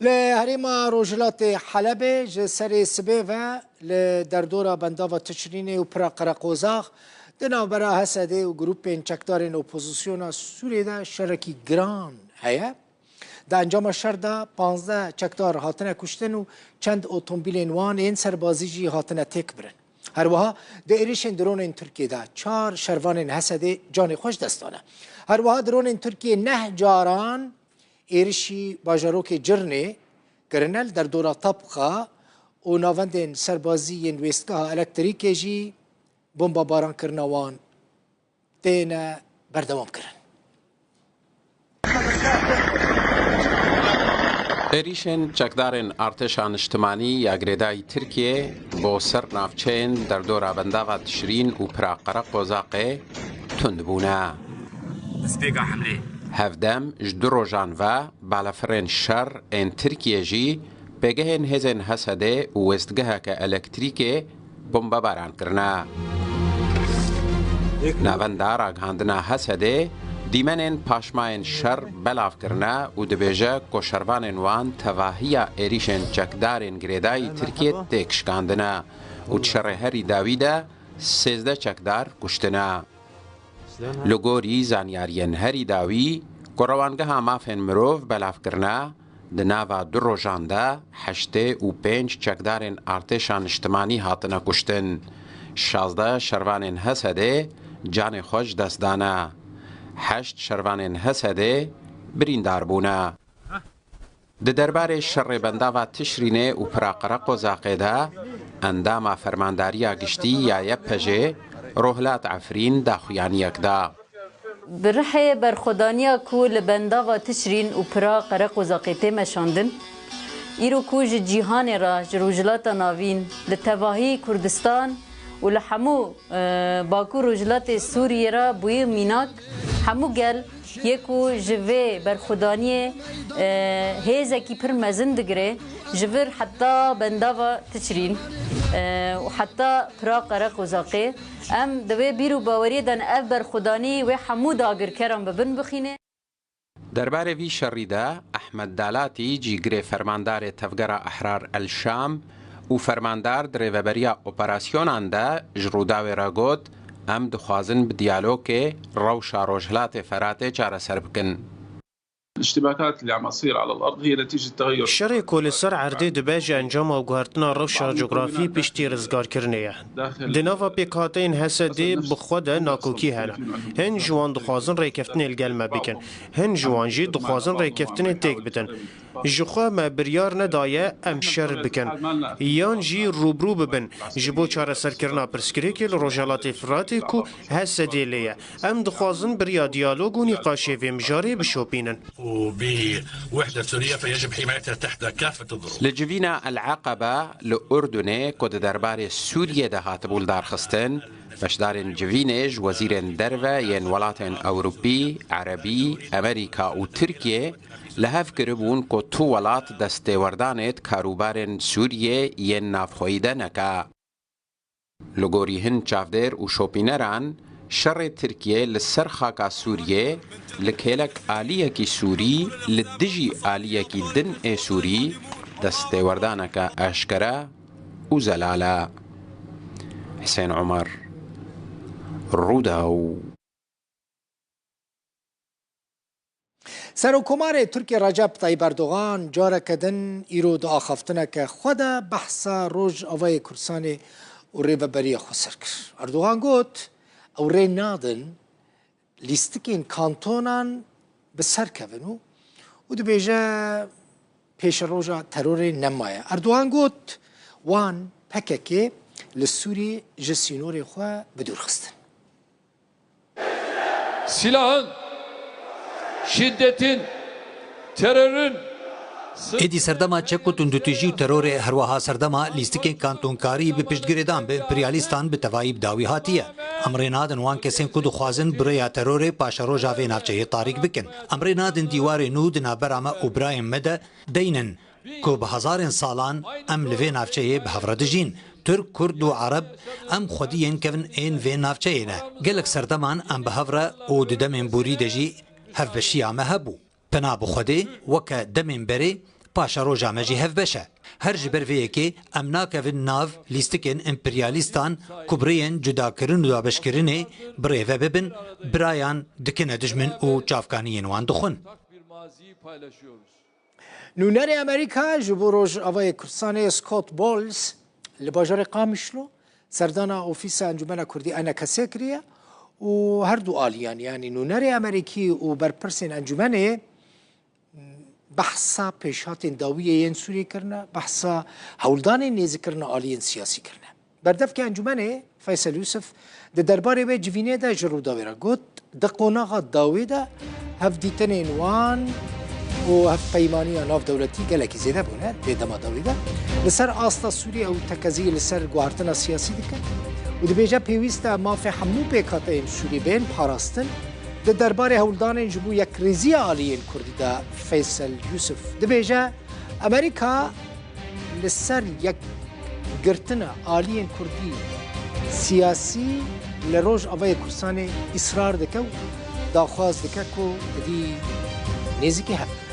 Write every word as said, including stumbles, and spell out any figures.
Li herêma Rojhilatê Helebê ji serê sibê ve li derdora bendava Tişrînê û pira Qereqozax di navbera H S D û grûpên çekdarên opozîsyona Sûriyê de şerekî giran heye. Di encama şer de panzdeh çekdar hatine kuştin û çend otomobîlên wan ên serbazî jî hatine têkbirin. Her wiha di êrişên dronên Tirkiyê de çar şervanên H S D canê xwe ji dest dane. Her wiha dronên Tirkiyê neh caran êrişî bajarokê Cirnê kirine, li derdora Tabqa û navendên serbazî yên wêstgeha elektrîkê jî bombabarankirina wan têne berdewamkirin. Êrîşên çekdarên Artêşa Niştimanî ya girêdayî Tirkiyê bo ser navçeyên derdora bendava Tişrîn û pira Qereqozaqê tund bûne. Hevdem ji du rojan ve balafirên şer ên Tirkiyê jî pêgehên hêzên H S D û wêstgeheke elektrîkê bombebaran kirine. Navenda ragihandina H S D dîmenên paşmayên şer belav kirine û dibêje ku şervanên wan tevahiya êrîşên çekdarên girêdayî Tirkiyê têk şikandine û di şerê herî dawî de sêzdeh çekdar kuştine. Li gorî zanyariyên herî dawî ku Rewangeha Mafên Mirov belav kirine, di nava du rojan de heştê û pênc çekdarên artêşa niştimanî hatine kuştin. Şazdeh şervanên H S D canê xwe ji dest dane. Heşt şervanên H S D birîndar bûne. Di derbarê şerê bendava Tişrînê û pira Qereqozaqê de endama Fermandariya Giştî ya Y P J'ê Rohilat Efrîn daxuyaniyek da. Bi rihê berxwedaniya ku li bendava Tişrîn û pira Qereqozaqê tê meşandin, îro ku ji cîhanê re, ji Rojhilata Navîn, li tevahî Kurdistan û li hemû, e, Bakur Rojhilatê Sûriyê re bûye mînak, hemû gel yê ku ji vê berxwedaniyê, e, hêzekî pir mezin digire, ji vir heta bendava Tişrîn, e, û heta pira Qereqozaqê. Em di vê bîr û baweriyê de ne ev berxwedanî wê hemû dagirkeran bi bin bixîne. Derbarê vî şerî de Ehmed Dalatî, cîgirê fermandarê Tevgera Ehrar El Şam û fermandar di rêveberiya operasyonan de ji Rûdawê re got, em dixwazin bi diyalogê rewşa Rojhilatê Feratê çareser bikin. الاشتباكات اللي عم تصير على الأرض هي نتيجة تغير. Şerê ku li ser erdê dibe ji encama guhertina rewşa cografî piştî rizgarkirinê ye. Di nava pêkhateyên H S D bi xwe de nakokî hene. Hin ji wan dixwazin rêkeftinê li gel me bikin. Hin ji wan jî dixwazin rêkeftinê têk bidin. Ji xwe me biryar nedaye em şer bikin. Yan jî rûbirû bibin ji bo çareserkirina pirsgirêkê li Rojhelatê Firatê ku H S D lê ye. Em dixwazin bi riya diyalog û nîqaşê vê mijarê bişopînin. وبوحدة سورية فيجب حمايتها تحت كافة الظروف. Li civîna El Eqebe li Urdunê ku di derbarê Sûriyê de hatibû lidarxistin, beşdarên civînê ji wezîrên derve yên welatên Ewropî, Erebî, Amerîka û Tirkiyê li hev kiribûn ku tu welat destêwerdanê di karûbarên Sûriyê yên navxweyî de neke. Li gorî hin çavdêr û şopîneran, şerê Tirkiyê li ser xaka Sûriyê li kêlek aliyekî Sûrî li dijî aliyekî din ê Sûrî destêwerdaneke eşkere û zelal e. Husên Omer, Rûdaw. Serokkomarê Tirkiyê Recep Tayyip Erdogan careke din îro di axaftineke xwe de behsa Rojavayê Kurdistanê û rêveberiya Xweser kir. Erdogan got, ew rê nadin lîstikên kantonan bi ser kevin û, û dibêje pêşeroja terorê nemaye. Erdogan got, wan P K K li Sûriyê ji sînorê xwe bi dûr xistin. Silahın, şiddetin, terörün Êdî serdema çek û tundûtîjî û terorê, her wiha serdema lîstikên kantonkarî bi piştgirêdan bi emperyalîstan bi tevayî bi dawî hatiye. Em rê nadin wan kesên ku dixwazin bi rêya terorê paşeroja vê navçeyê tarîk bikin. Em rê nadin dîwarê nû di navbera me û birayên me de deynin. Ku bi hezarên salan em li vê navçeyê bi hev re dijîn. Tirk, Kurd û Ereb, em xwediyên kevin ên vê navçeyê ne. Gelek serdeman em bi hev re û di demên borî de jî hevbeşiya me hebû. Pina bi Xwedê, weke demên berê, Paşeroja me jî hevbeş e. Her ji ber vê yekê em nakevin nav lîstikên emperyalîstan ku bi rêyên cudakirin û dabeşkirinê birêve bibin, birayan dikine dijmin û çavkaniyên wan dixwin. Nûnerê Amerîka ji bo Rojavayê Kurdistanê Scott Bowles li bajarê Qamişlo serdana ofîsa Encûmena Kurdî ENKSê kiriye û her du aliyan, yanî nûnerê Amerîkî û berpirsên encûmenê, behsa pêşhatên dawiyê yên Sûriyê kirine, behsa hewldanên nêzîkkirina aliyên siyasî kirine. Berdevkê encûmenê Feysel Yûsif di derbarê wê civînê de ji Rûdawê re got, di qonaxa dawê de hevdîtinên wan û hevpeymaniya navdewletî gelekî zêde bûne dê dema dawî de. Li ser asta Sûriyê ew tekezî li ser guhartina siyasî dike û dibêje pêwîst e mafê hemû pêkhateyên Sûrî bên parastin. Di derbarê hewldanên ji bo yekrêziya aliyên Kurdî de Feysel Yûsif dibêje, Amerîka li ser yekgirtina aliyên Kurdî siyasî li Rojavayê Kurdistanê îsrar dike û daxwaz dike ku êdî nêzîkî hebin.